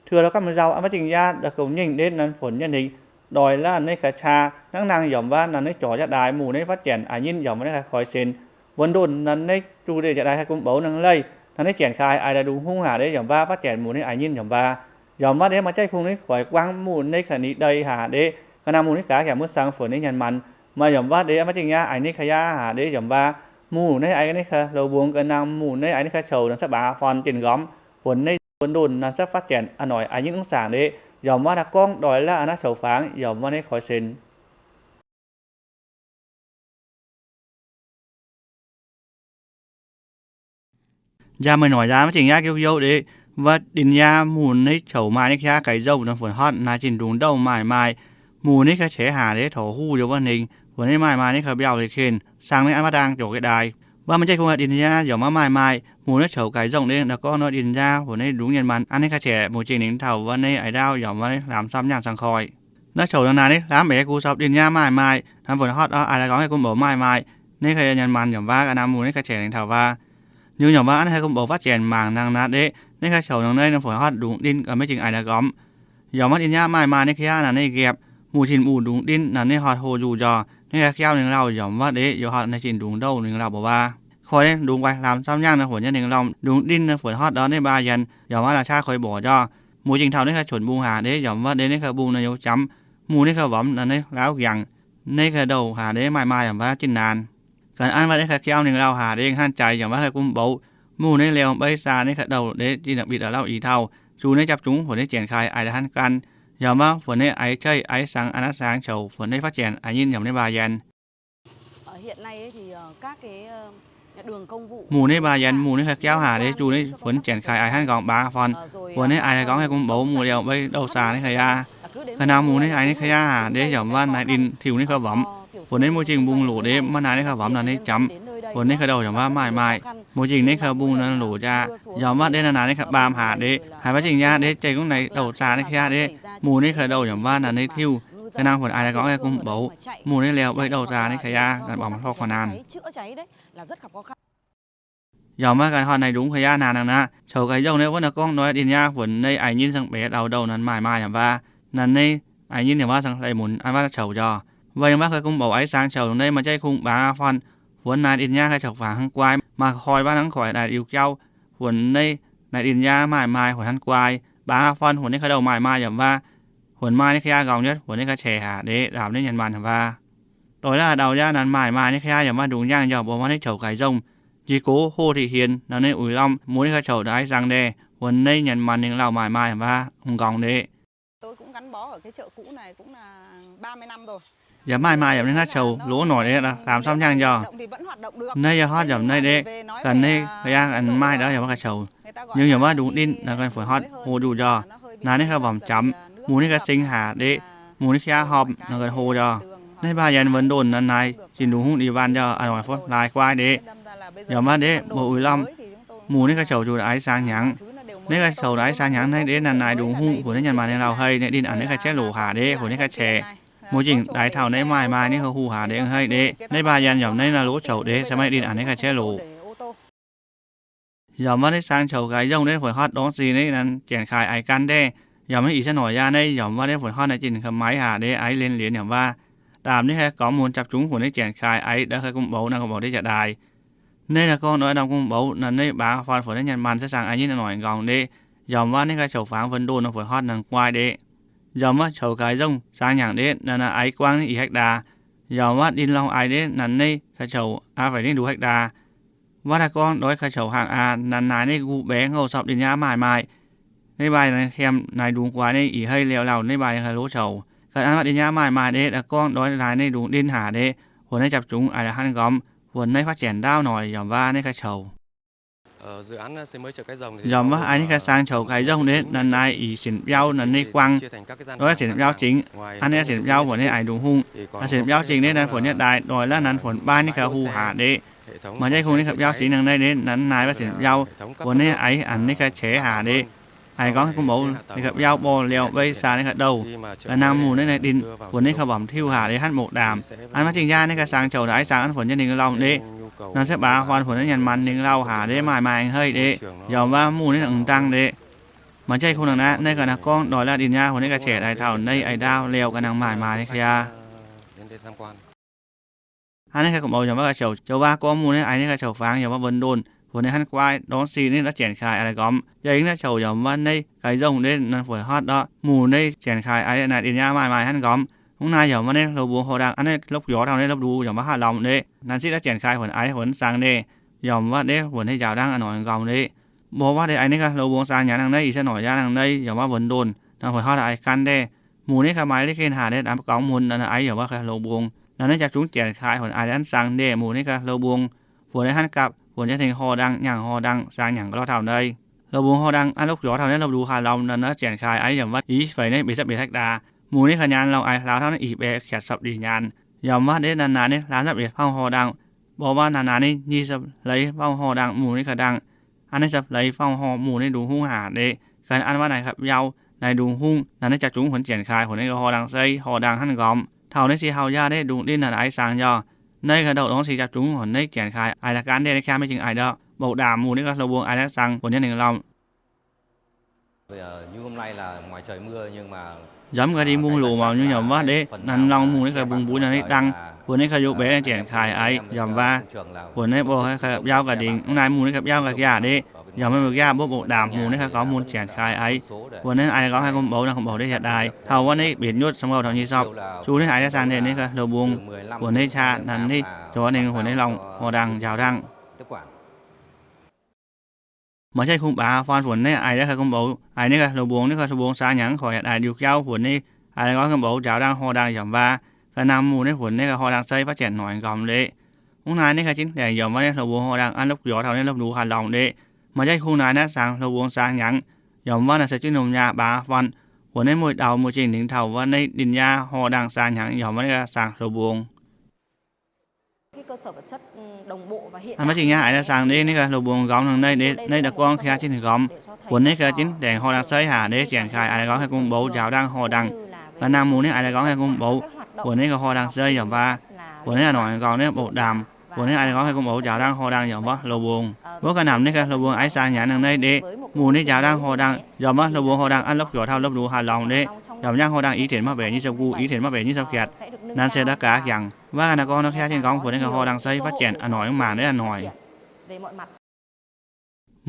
Taux gapv nzauh an maiv zingh yaav da'gomh nyingh ndeic nanv funx nyei ningx doix laav naaiv ka'qaa nangv nangh yaac mv baac naaiv jorc jaav daaih mbuo naaiv faatv janx a'nyinv yaac mv baac naaiv koi sin. Wuonx ndonh naaiv naaiv juv ndeic jaav daaih haih gunv mboux nangv leih naaiv naaiv janx kaaix aaix daaih ndungx hungh haac ndeic yaac mv baac faatv janx mbuo naaiv a'nyinv yaac mv baac yaac mv baac ndeic maaih jaiv kungx naaiv guaix guangv mbuo naaiv ka'nix ndeic haac ndeic ga'naaiv mbuo naaiv gaax yaac mv sang funx naaiv nyanc maanc. Maaih yaac mv baac ndeic an maiv zingh yaav aaix naaiv ka'qaa haac ndeic yaac mv baac mbuo naaiv aaix naaiv ka'louh mbuo ga'naaiv mbuo naaiv aaix naaiv ka'qaa nzauh dangh sav baac fun jin nqormh funx naaiv wuonx ndonh naaiv sav faatv janx a'nyiec a'nyinv ungv saangc ndeic yaac mv baac naaiv gorngv doix laav naaiv caux fangx yaac mv baac naaiv koi sin. Njaaux meih noic yaac maiv zingh yaav giuv youv ndeic wuov dinh yaav mbuo naaiv caux maaih naaiv ka'qaa ga'nzauh dangh funx hotv naaiv jin ndungx ndouh maaih maaih mbuo naaiv ka'qaa haac ndeic taux huv yaac wuov ningx funx naaiv maaih maaih naaiv ka'biauh leiz-ken sang naaiv an maiv dangh joux ga'daaih. Wuov maaih jaiv kungx dinh yaav yaac mv baac maaih maaih mbuo naaiv caux ga'nzauh ndeic daaih gorngv naaiv dinh yaav funx naaiv ndungx nyanc maanc an naaiv ka'qaa mbuo zingh ningx taux wuov naaiv aaix ndaauv yaac mv baac naaiv hlaam camv nyaanh cangx koi. Naaiv caux dangh naaiv hlaam meix gu sopv dinh yaav maaih maaih hnamv funx hotv aa aaix daaih gorngv haih gunv mboux maaih maaih naaiv ka'qaa nyanc maanc yaac mv baac ga'naaiv mbuo naaiv ka'qaa ningx taux waac nyungc yaac mv baac an naaiv haih gunv mboux faatv janx mangc nangh naaiv ndeic naaiv ka'qaa caux dangh naaiv naaiv funx hotv ndungx ndinh ga'meiv zingh aaix daaih gormx yaac mv baac dinh yaav maaih maaih naaiv ka'qaa naaiv nqaapv mbuo zinh mbuo ndungx ndinh naaiv naaiv hotv hlo njuh njorh naaiv ka'qaa ningx lauh yaac mv baac ndeic yaac hotv naaiv zinh ndungx ndouh ningx lauh mbuo waac koi naaiv ndungx guaix hlaam camv nyanc naaiv funx nyei ningx lauh ndungx ndinh naaiv funx hotv ndortv naaiv mbaa yaac yaac mv baac la'qaqv koi mborqc njorh mbuo zingh taux naaiv ka'qaa cunx mbungh haac ndeic yaac mv baac ndeic naaiv ka'qaa mbungh naaiv youz jamv mbuo naaiv ka'qaa womx naaiv hlaauv njiangc naaiv ka'qaa ndouh haac ndeic maaih maaih yaac mv baac jin naanc ga'naaiv an mv baac naaiv ka'qaa ningx lauh haac ndeic hnangv jaaix yaac mv baac haih gunv mboux mbuo naaiv liouh mbeiv saa naaiv ka'qaa ndouh ndeic jin da'bitv aav lauh i tauh zuqc naaiv japc zungv funx naaiv janx kaaix aaix daaih hnangv gan yaac mv baac funx naaiv aaix jaiv aaix sangx an naaiv sangx caux funx naaiv faatv janx aaix nyinv yaac mv baac naaiv mbaa yaac mbuo naaiv mbaa yaac mbuo naaiv ka'qaa jauv haac ndeic zuqc naaiv funx janx kaaix aaix hnangv nqorngv mbaac fun funx naaiv aaix daaih gorngv haih gunv mboux mbuo liouh mbeiv ndouh saa naaiv ka'qaa ga'naaiv mbuo naaiv aaix naaiv ka'qaa haac ndeic yaac mv baac naaiv ndin tiux naaiv ka'qaa womx funx naaiv mbuo zingh mbungh loc ndeic mv baac naaiv naaiv ka'qaa womx naaiv jangx funx naaiv ka'qaa ndouh yaac mv baac maaih maaih mbuo zingh naaiv ka'qaa mbungh naaiv loc jaax yaac mv baac ndeic naaiv naaiv naaiv ka'qaa baamh haac ndeic haaix mv baac zingh yaav ndeic jeiv gunv naaiv ndouh saa naaiv ka'qaa haac ndeic mbuo naaiv ka'qaa ndouh yaac mv baac naaiv naaiv tiux ga'naaiv funx aaix daaih gorngv haih gunv mboux mbuo naaiv liouh mbeiv ndouh saa naaiv ka'qaa ganh bamv hlorqv ka'naanh yaac mv baac ganh hotv naaiv ndungx ka'qaa naaiv nangh naaiv caux ga'nzauh naaiv wuov naaiv gorngv ndortv ndinh yaav funx naaiv aaix nyinv cangx beiv ndau ndouh naaiv maaih maaih yaac mv baac naaiv naaiv aaix nyinv yaac mv baac cangx hleix munx an mv baac caux njorh weic mv baac ka'qaa gunv mboux aaix sangx caux naaiv maaih jaiv kungx mbaac fun funx naaiv ndinh yaav ka'qaa caux fangx hnangv guai maaih koi baav hnangv koiv daaih liuz jauv funx naaiv naaiv ndinh yaav maaih maaih funx hnangv guai mbaac fun funx naaiv ka'qaa ndouh maaih maaih yaac mv baac funx maaih naaiv ka'qaa nqorngv nyuotv funx naaiv ka'qaa qex haac ndeic ndaapc naaiv nyanc maanc yaac mv baac doix laav ndau yaav naaiv maaih maaih naaiv ka'qaa yaac mv baac ndungx yangh yaac mbuo maaih naaiv caux ga'nzauh njie gox hoh tiqv hienx naaiv naaiv uix lomh mbuo naaiv ka'qaa caux ndaaih aaix sangx ndeic funx naaiv nyanc maanc ningx lauh maaih maaih yaac mv baac nqorngv ndeic yaac maaih maaih yaac naaiv caux loz noic ndeic hlaam camv nyanc yaac naaiv yaac hotv yaac naaiv ndeic ganh naaiv ka'qaa maaih ndau yaac mv baac ganh caux nyungc yaac mv baac ndungx ndinh naaiv ganh funx hotv hlo njuh njorh naaiv naaiv ka'qaa womx jamx mbuo naaiv ka'qaa sing haac ndeic mbuo naaiv ka'qaa horpc naaiv ganh hlo njorh naaiv mbaac yaac mbuo ndongh naaiv naaiv zinh ndungx hungh ndie waanh njorh a'noic fov laaix guai ndeic yaac mv baac ndeic mbuo uix lomh mbuo naaiv ka'qaa caux njuh aaix sangx hnyangx naaiv ka'qaa caux aaix sangx hnyangx naaiv ndeic naaiv naaiv ndungx hungh funx naaiv nyanc maanc ningx lauh hei naaiv ndinh a'hneiv ka'qaa qex loc haac ndeic funx naaiv ka'qaa qex mbuo zingh daaih taux naaiv maaih maaih naaiv ka'qaa hu haac ndeic hei ndeic naaiv mbaac yaac mv baac naaiv naaiv loz caux ndeic se maaih ndinh a'hneiv ka'qaa qex loc yaac mv baac naaiv sangx caux ga'nzauh ndeic funx hotv ndortv zinh naaiv naaiv janx kaaix aaix gan ndeic yaac mv baac ih zanc noic yaav naaiv yaac mv baac naaiv funx hotv naaiv zinh ga'meiv haac ndeic aaix lienx lienx yaac mv baac ndaapc naaiv haih gorngv mun japc zungv funx naaiv janx kaaix aaix ndaaih haih gunv mboux naaiv gunv mboux ndeic jaax daaih naaiv naaiv gorngv ndortv ndorm gunv mboux naaiv naaiv mbaac fun funx naaiv nyanc maanc se sangx aaix nyinv a'noic nqorngv ndeic yaac mv baac naaiv ganh caux fangx funx ndongh naaiv funx hotv naaiv guai ndeic yaac mv baac caux ga'nzauh sangx nyanc ndeic naaiv naaiv aaix guangv naaiv ih hectare yaac mv baac ndin lorngh aaix ndeic naaiv naaiv ganh caux aaix faix ndeic nduqc hectare mv baac naaiv gorngv ndortv ganh caux hangh aax naaiv naaiv naaiv gu baengx houh sopv ndin yaav maaih maaih naaiv mbaac naaiv hiam naaiv ndungx guai naaiv ih heiv liouh lauh naaiv mbaac yaac haiz loz caux ganh an mv baac ndin yaav maaih maaih ndeic naaiv gorngv ndortv naaiv naaiv ndungx ndin haac ndeic funx naaiv japc zungv aaix la'hanv nqormh funx naaiv faatv janx ndaauv noic yaac mv baac naaiv ganh caux yaac mv baac aaix naaiv ganh sangx caux ga'nzauh ndeic naaiv naaiv ih sinx biauv naaiv naaiv guangv ndortv sinx biauv zingx an naaiv sinx biauv funx naaiv aaix ndungx hungh naaiv sinx biauv zingx ndeic naaiv funx nyei daaih doix laav naaiv funx baav naaiv ganh hu haac ndeic maaih jaiv kungx naaiv ganh biauv zingx naaiv ndeic naaiv naaiv mbaac sinx biauv funx naaiv aaix an naaiv ganh qex haac ndeic aaix gorngv gunv mboux naaiv ganh biauv mborh liouh mbeiv saa naaiv ganh ndouh ga'naaiv mbuo naaiv naaiv ndin funx naaiv ganh wamc tiuv haac ndeic hnangv mouc ndaamc an mv baac zingh yaav naaiv ganh sangx caux aaix sangx an funx nyei ningx lauh ndeic naaiv se mbaac fun funx naaiv nyanc maanc ningx lauh haac ndeic maaih maaih hei ndeic yaac mv baac mbuo naaiv m'dangh ndeic Maaih jaiv kungx nangh naaiv, naaiv ga'naaiv gorngv doix la'dinh nyaah, mbuo naaiv ga'qiex daaih taux naaiv a'dauh liouh ga'naaiv maaih maaih nyei qaqv. Hnangv naaiv ga'naaiv gorngv mbuox yaac mbuo ga'qiex zoux waac gorngv mbuo naaiv a'hneiv naaiv ga'qiex zoux fangx yaac mbuo wuonx ndonh, wuonx naaiv hnangv guai ndorngv sin naaiv ga'qiex kaaix a'hneiv nqormh. Yaac yie naaiv zoux yaac mbuo naaiv ga'qiex nzongh naaiv nangh fu'jueiv hotv ndortv, mbuo naaiv ga'qiex kaaix a'hneiv naaiv dinh nyaah maaih maaih hnangv nqormh. Hnangv naaiv yaac mbuo naaiv hlo mbong horh ndangh a'hneiv lopv juoz taux naaiv lopv nduqc yaac mbuo hatv lormx ndeic, nanv siqv naaiv ga'qiex kaaix wuonx a'hneiv wuonx saang ndeic, yaac mbuo naaiv wuonx naaiv njaaux ndangh a'hneiv nqormh ndeic. Mbuo wuov deix a'hneiv naaiv ga'qiex hlo mbong saang hnyangx hnangv naaiv ih se noic yaac hnangv naaiv yaac mbuo wuonx ndonh, nangh fu'jueiv hotv a'hneiv gan ndeic, mbuo naaiv ga'qiex maaih liuz ken haac ndeic, daaih mbuo gorngv mun naaiv a'hneiv yaac mbuo ga'qiex hlo mbong. Nanv naaiv ga'qiex kaaix wuonx a'hneiv saang ndeic, mbuo naaiv ga'qiex hlo mbong, wuonx naaiv hnangv gapv, wuonx jaax tengx horh ndangh, nyaanh horh ndangh, saang hnyangx ga'lorh taux naaiv. Hlo mbong horh ndangh a'hneiv lopv juoz taux naaiv lopv nduqc hatv lormx nanv naaiv ga'qiex kaaix a'hneiv yaac mbuo i feix naaiv mbiec zapv mbiec haic daaih. Mbuo naaiv ga'qiex nyaanh lorngx a'hneiv hlaax taux naaiv i baeqv kaaix sapv ndeic nyaanh, yaac mbuo naaiv nanv naaiv hlaax zapv mbiec faangv horh ndangh, mbuo wuov nanv naaiv nyic zapv leiz faangv horh ndangh mbuo naaiv ga'qiex ndangh, a'hneiv zapv leiz faangv horh mbuo naaiv nduqc hungv haac ndeic, ga'naaiv wuov naaiv ga'qiex biauv naaiv nduqc hungv, nanv naaiv ga'qiex zungv wuonx ga'qiex kaaix wuonx naaiv ga'qiex horh ndangh seiv horh ndangh hnangv nqormh. Taux naaiv sih hauh yaac naaiv ndongc ninh naaiv a'hneiv saang yaac naaiv ga'qiex ndongc dongh sih ga'qiex zungv wuonx naaiv ga'qiex kaaix a'hneiv daaih gan ndeic naaiv ga'qiex maiv jingx a'hneiv ndortv, mbuoqc ndaamc mbuo naaiv ga'qiex hlo mbong a'hneiv saang wuonx jienv ninh lormx. Nzamv ga'dingc mbungh loc mangc nyungc yaac mbuo wuov ndeic nanv lorngx mbuo naaiv ga'qiex mbungh mbuo naaiv dangh, wuonx naaiv ga'qiex youz baeqv naaiv ga'qiex kaaix a'hneiv yaac mbuo wuonx naaiv mbuo ga'qiex biauv ga'dingc, hnangv naaiv mbuo naaiv ga'qiex biauv ga'qiex ndeic, yaac mbuo ga'qiex mbuoqc ndaamc mbuo naaiv ga'qiex gorngv mun ga'qiex kaaix a'hneiv, wuonx naaiv a'hneiv gorngv haih gorngv mbuox naaiv gorngv mbuox ndeic yaac daaih taux wuov naaiv bienx nyutv cong gouh taux nyic sopc, zuqc naaiv a'hneiv saang ndeic naaiv ga'qiex hlo mbong, wuonx naaiv qaqv nanv naaiv zoux ninh wuonx naaiv lorngx horh ndangh njaaux ndangh. Maaih jaiv kungx baax fun wuonx naaiv a'hneiv ga'qiex gorngv mbuox a'hneiv naaiv ga'qiex hlo mbong, naaiv ga'qiex hlo mbong saang hnyangx korc yaac daaih ndiux jauv wuonx naaiv a'hneiv gorngv haih gorngv mbuox njaaux ndangh horh ndangh yaac mbuo ga'naaiv mbuo naaiv wuonx naaiv ga'qiex horh ndangh seiv fatv janx noic nqormh ndeic. Hnangv naaiv naaiv ga'qiex zinh ndaangc yaac mbuo naaiv hlo mbong horh ndangh a'hneiv lopv juoz taux naaiv lopv nduqc hatv lormx ndeic. Maaih jaiv kungx naaiv naaiv saang hlo mbong saang hnyangx yaac mbuo naaiv se jienv norm nyaah baax fun, wuonx naaiv mueiz dauh mueiz zingh ningx taux wuov naaiv dinh nyaah horh ndangh saang hnyangx yaac mbuo naaiv ga'qiex saang hlo mbong. Maiv jingx nyaah a'hneiv naaiv saang ndeic naaiv ga'qiex hlo mbong nqormh hnangv naaiv ndeic, naaiv daaih gorngv qaqv jienv nqormh, wuonx naaiv ga'qiex zinh ndaangc horh ndangh seiv haac ndeic ga'qiex kaaix a'hneiv gorngv haih gorngv mbuox njaaux ndangh horh ndangh, ga'naaiv mbuo naaiv a'hneiv gorngv haih gorngv mbuox, wuonx naaiv ga'qiex horh ndangh seiv yaac mbuo wuonx naaiv a'hneiv noic nqormh naaiv mbuoqc ndaamc, wuonx naaiv a'hneiv gorngv haih gorngv mbuox njaaux ndangh horh ndangh yaac mbuo hlo mbong. Mbuo ga'naaiv mbuo naaiv ga'qiex hlo mbong a'hneiv saang hnyangx hnangv naaiv ndeic, mbuo naaiv njaaux ndangh horh ndangh yaac mbuo hlo mbong horh ndangh a'hneiv lopv juoz taux lopv nduqc hatv lormx ndeic, yaac mbuo nyaangv horh ndangh i dienc maiv baeqc nyic sopc guv, i dienc maiv baeqc nyic sopc giatc, nanv se ndaav gaax yangh. Wuov ga'naaiv gorngv nor qaqv jienv nqormh wuonx naaiv ga'qiex horh ndangh seiv fatv janx a'hneiv noic mangc naaiv a'hneiv noic.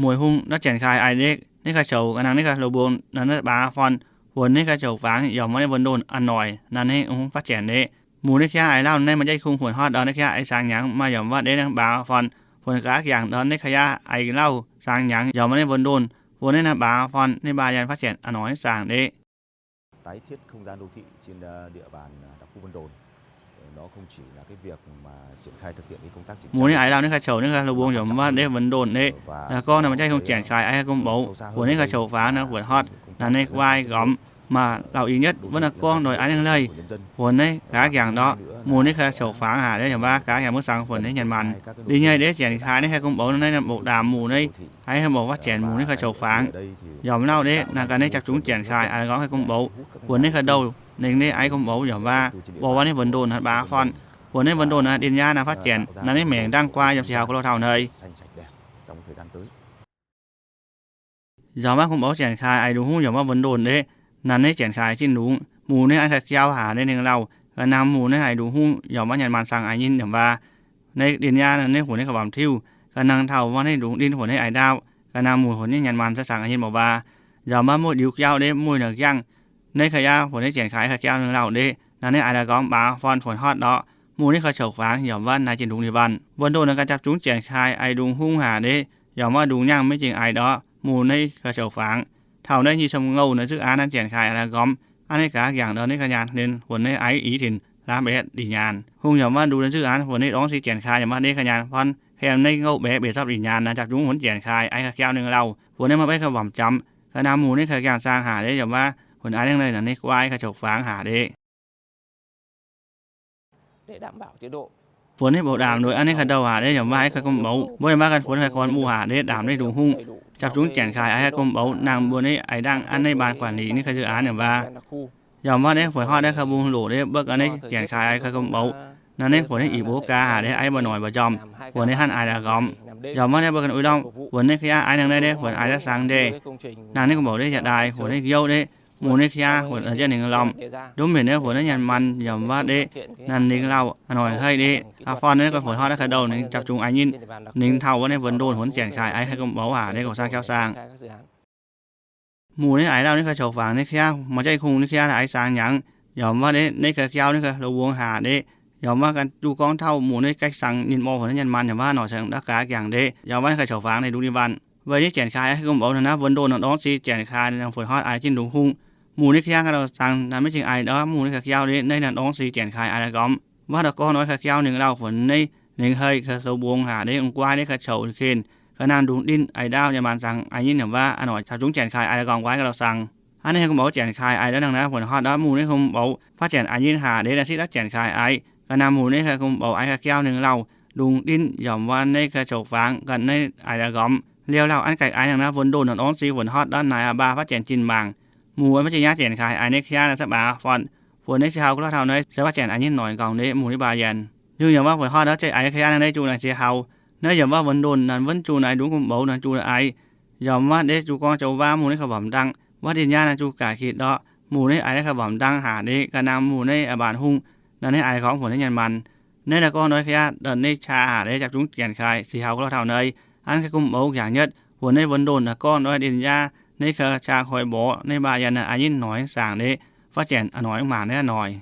Mueiz hungh naaiv ga'qiex kaaix a'hneiv ndeic, naaiv ga'qiex qouc ga'naaiv naaiv ga'qiex hlo mbong nanv naaiv baax fun, wuonx naaiv ga'qiex qouc fangx yaac mbuo naaiv wuonx ndonh a'hneiv noic, nanv naaiv hungh fatv janx ndeic. Mbuo naaiv qaqv a'hneiv lauh naaiv maaih jaiv kungx wuonx hotv ndortv naaiv qaqv a'hneiv saang hnyangx maaih yaac mbuo ndeic naaiv baax fun, wuonx gaax yangh ndortv naaiv qaqv a'hneiv lauh saang hnyangx yaac mbuo naaiv wuonx ndonh, wuonx naaiv naaiv baax fun naaiv baax yaac fatv janx a'hneiv noic saang ndeic. Mbuo naaiv a'hneiv lauh naaiv ga'qiex qouc naaiv ga'qiex hlo mbong yaac mbuo naaiv wuonx ndonh ndeic. Naaiv gorngv naaiv maaih jaiv kungx ga'qiex kaaix a'hneiv gorngv mbuox, wuonx naaiv ga'qiex qouc fangx naaiv wuonx hotv, nanv naaiv guai nqormh, maaih lauh i nyutv wuov naaiv gorngv ndoih a'hneiv lei, wuonx naaiv gaax yangh ndortv mbuo naaiv ga'qiex qouc fangx haic ndeic yaac mbuo gaax yangh mbuo saang wuonx naaiv nyanc maanc. Ninh nyei ndeic ga'qiex kaaix naaiv haih gorngv mbuox naaiv mbuoqc ndaamc mbuo naaiv, haih gorngv mbuox fatv janx mbuo naaiv ga'qiex qouc fangx. Yaac mv lauh ndeic naaiv ga'naaiv jaax zungv ga'qiex kaaix a'hneiv gorngv haih gorngv mbuox, wuonx naaiv ga'ndouh ninh ndeic haih gorngv mbuox yaac mbuo, mbuo wuov naaiv wuonx ndonh naaiv baax fun, wuonx naaiv wuonx ndonh naaiv dinh nyaah naaiv fatv janx naaiv naaiv maengc ndangh guai yiem sic haaix ga'lorh taux naaiv. Yaac maiv gorngv mbuox ga'qiex kaaix a'hneiv nduqc hungv yaac maiv wuonx ndonh ndeic, naaiv naaiv ga'qiex kaaix zinh nduqc mbuo naaiv a'hneiv ga'qiex jauv haic ndeic ninh lauh, ga'naaiv mbuo naaiv a'hneiv nduqc hungv yaac maiv nyanc maanc saang a'hneiv nyinh yaac mbuo, naaiv dinh nyaah naaiv wuonx naaiv ga'bamc tiuv, ga'naaiv taux wuov naaiv nduqc ninh wuonx naaiv a'hneiv ndaauv, ga'naaiv mbuo wuonx naaiv nyanc maanc saang a'hneiv nyinh mbuo mbuo. Yaac maiv mueiz ndiux jauv ndeic mueiz naaic jangv, naaiv ga'qiex wuonx naaiv ga'qiex kaaix ga'qiex ninh lauh ndeic, naaiv naaiv a'hneiv gorngv baax fun wuonx hotv ndortv, mbuo naaiv ga'qiex qouc fangx yaac mbuo naaiv zinh nduqc ninh wuonx. Wuonx ndonh naaiv ga'qiex jaax zungv ga'qiex kaaix a'hneiv nduqc hungv haic ndeic, yaac maiv nduqc nyangv maiv jingx a'hneiv ndortv, mbuo naaiv ga'qiex qouc fangx. Taux naaiv nyic sopc ngouh naaiv zungv a'hneiv ga'qiex kaaix a'hneiv gorngv, a'hneiv gaax yangh ndortv naaiv ga'naaiv ninh wuonx naaiv a'hneiv i dienc hlaam mbaeqc dinh nyaanh. Hungh yaac maiv nduqc naaiv zungv a'hneiv wuonx naaiv dorngx sic ga'qiex kaaix yaac mbuo naaiv ga'naaiv fun, hemx naaiv ngouh mbaeqc mbiec zapv dinh nyaanh naaiv jaax zungv wuonx ga'qiex kaaix a'hneiv ga'qiex ninh lauh, wuonx naaiv maaih baeqv ga'bamc jangv, ga'naaiv mbuo naaiv ga'qiex saang haic ndeic yaac mbuo, wuonx a'hneiv naaiv naaiv naaiv guai ga'qiex qouc fangx haic ndeic. Wuonx naaiv mbuoqc ndaamc ndoih a'hneiv ga'ndouh haic ndeic yaac mbuo haih gorngv mbuox, mbuo yaac maiv gan fuonx haih gorn mbuo haic ndeic ndaamc naaiv nduqc hungv, jaax zungv ga'qiex kaaix a'hneiv gorngv mbuox naaiv mbuo naaiv a'hneiv dangh a'hneiv baan guangc lic naaiv ga'qiex zungv a'hneiv yaac mbuo. Yaac mbuo naaiv fuonx hotv naaiv ga'mbung loc ndeic mbuo ga'naaiv ga'qiex kaaix a'hneiv gorngv mbuox, Naaiv ninh funx naaiv ih mbuo gaax aqv, eix mbuo noic mbuo njormh, funx ninh hnangv aaix daaih nqormh. Yaac mv baac naaiv mbuo ganh uix lorngh funx naaiv qaqv aaix hnangv naaiv deix, funx aaix daaih sangx ndeic. Naaiv ninh kungx mbuox deix yaac daaih funx naaiv youz deix, mungh naaiv qaqv funx jienv ninh lormh. Nduov mienh naaiv funx naaiv nyanc manh yaac mv baac deix, naaiv ninh lauh a'noi hei deix, aa, fon naaiv ganh funx hotv naaiv ka'ndouh ninh japv zungv aaix nyitv, ninh taux wuov naaiv Vuon Ndon funx Janx-Kaix aaix haih kungx mbuox aac deix, gauh saang qauv saang. Mungh naaiv aaix lauh naaiv ga'qouv fangx naaiv qaqv, maaih jaiv kungx naaiv qaqv aaix saang hnyangx, yaac mv baac deix naaiv ga'qouv naaiv ga'hlo mbuangz haac deix, yaac mv baac ganh juv gorngv taux mungh naaiv gaeqv saang nyitv mor funx naaiv nyanc manh yaac mv baac noic cingx ndau gaax jangx deix, yaac mv baac naaiv ga'qouv fangx naaiv ndungx ninh wanh. Weic naaiv Janx-Kaix aaix haih kungx mbuox naaiv Vuon Ndon naaiv ndorngv si Janx-Kaix naaiv funx hotv aaix jienv ndungx hungh. Mungh naaiv qaqv ga'ndouh saang naaiv maiv zingh aaix ndorv mungh naaiv ga'qouv deix naaiv naaiv ndorngv si Janx-Kaix aaix daaih nqormh. Mv baac daaih gorngv naaiv ga'qouv ninh lauh funx naaiv ninh hei ga'hlo mbuangz haac deix, ong guaiv naaiv ga'qouv ken, ga'naaiv ndungx ndinv aaix ndaauv nyanc manh saang aaix nyitv yaac mv baac a'noi caux zungv Janx-Kaix aaix daaih nqormh guaiv ga'ndouh saang. Hnangv naaiv haih kungx mbuox Janx-Kaix aaix ndorv hnangv naaiv funx hotv ndorv mungh naaiv kungx mbuox fatv Janx aaix nyitv haac deix naaiv sitv ndorv Janx-Kaix aaix. Ga'naaiv mungh naaiv haih kungx mbuox aaix ga'qouv ninh lauh ndungx ndinv yaac mv baac naaiv ga'qouv fangx ganh naaiv aaix daaih nqormx. Liuz lauh an gaengh aaix hnangv naaiv Vuon Ndon naaiv ndorngv si funx hotv ndorv naaic aqv, mv baac fatv Janx zinh mangc mungh maiv zingh nyaanh Janx-Kaix aaix naaiv qaqv naaiv zaqc baac fon funx naaiv se haux ga'loh taux naaiv se fatv Janx aaix nyitv noic nqorngv deix mungh naaiv mbaac yaac. Liuz yaac mv baac funx hotv ndorv jaiv aaix qaqv hnangv naaiv juv naaic se haux. Naaiv yaac mv baac Vuon Ndon naaiv wuonv juv naaiv ndungx kungx mbuox naaiv juv aaix. Yaac mv baac deix juv gorngv jouv waac mungh naaiv ga'mbaac mv dangv, fatv ndin nyaanh naaiv juv gaax gitv ndorv mungh naaiv aaix naaiv ga'mbaac mv dangv haac deix, ga'naaiv mungh naaiv a'baan hungh, naaiv naaiv aaix gorngv funx naaiv nyanc manh. Naaiv daaih gorngv ndorv qaqv daaih naaiv qaqv haac deix japv zungv Janx-Kaix se haux ga'loh taux naaiv. An gaengh kungx mbuox jangx nyetv funx naaiv Vuon Ndon naaiv gorngv ndorv ndin nyaanh naaiv ga'qouv qaax hoic mborqv naaiv mbaac yaac aaix nyitv noic saangc deix, fatv Janx a'noi mangc naaiv noic.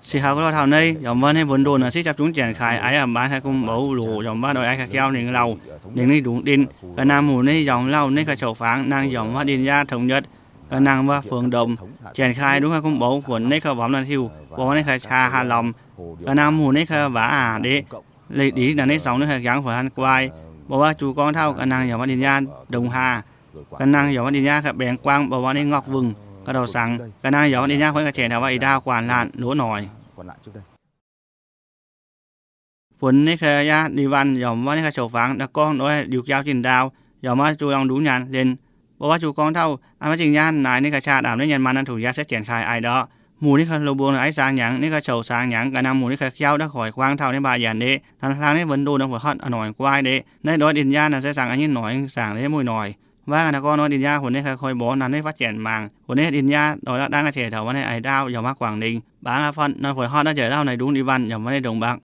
Se haux ga'loh taux naaiv yaac mv baac naaiv Vuon Ndon naaiv sitv japv zungv Janx-Kaix aaix a'baan haih kungx mbuox loc yaac mv baac ndorv aaix ga'qouv ninh lauh, ninh naaiv ndungx ndinv, ga'naaiv mungh naaiv yaac lauh naaiv ga'qouv fangx nangh yaac mv baac ndin nyaanh tongx nyetv, ga'naaiv mv baac fungx ndomc. Janx-Kaix ndungx haih kungx mbuox funx naaiv ga'womx naaiv hiuv, mbuox naaiv ga'qouv qaax haac lomc, ga'naaiv mungh naaiv ga'waac aac deix, leiz-ndiev naaiv ninh songx naaiv ga'jangv funx hnangv guai, mbuox waac juv gorngv taux ga'naaiv yaac mv baac ndin nyaanh ndongc haac, ga'naaiv yaac mv baac ndin nyaanh ga'baengx guangv, mbuox waac ninh ngorqv wungh ga'ndouh saangc, ga'naaiv yaac mv baac ndin nyaanh huotv ga'qaengx taux waac ih ndaauv guanh laanh loz noic. Funx naaiv ga'yaauv ndie-wanh yaac mv baac naaiv ga'qouv fangx ndau gorngv ndorv liuz jauv jin ndaauv, yaac mv baac juv longc ndungx nyaanh hlen, mbuox waac juv gorngv taux mv baac zingh nyaanh naaic ninh ga'qouv qaax ndaamv naaiv nyanc manh naaiv tongx yaac se Janx-Kaix aaix ndorv. Mungh naaiv ga'hlo mbuangz naaiv aaix saang hnyangx, naaiv ga'qouv saangc hnyangx, ga'naaiv mungh naaiv ga'qouv daaih hoic guangv taux naaiv mbaac yaac ndeic, hnangv hnangv naaiv Vuon Ndon naaiv funx hotv a'noi guai ndeic, naaiv ndorv ndin nyaanh naaiv se saangc aaix nyitv noic saangc ndeic mueiz noic. Waac ga'naaiv gorngv ndorv ndin nyaanh funx naaiv ga'hlo hoic mborqv naaiv fatv Janx mangc, funx naaiv ndin nyaanh ndorv ndorv dangv ga'qaengx taux waac naaiv ih ndaauv yaac mv baac guangc lingc. Baac hnangv fon naaiv funx hotv naaiv jiex lauh naaiv ndungx ndie-wanh yaac mv baac naaiv ndongc mbuaqc.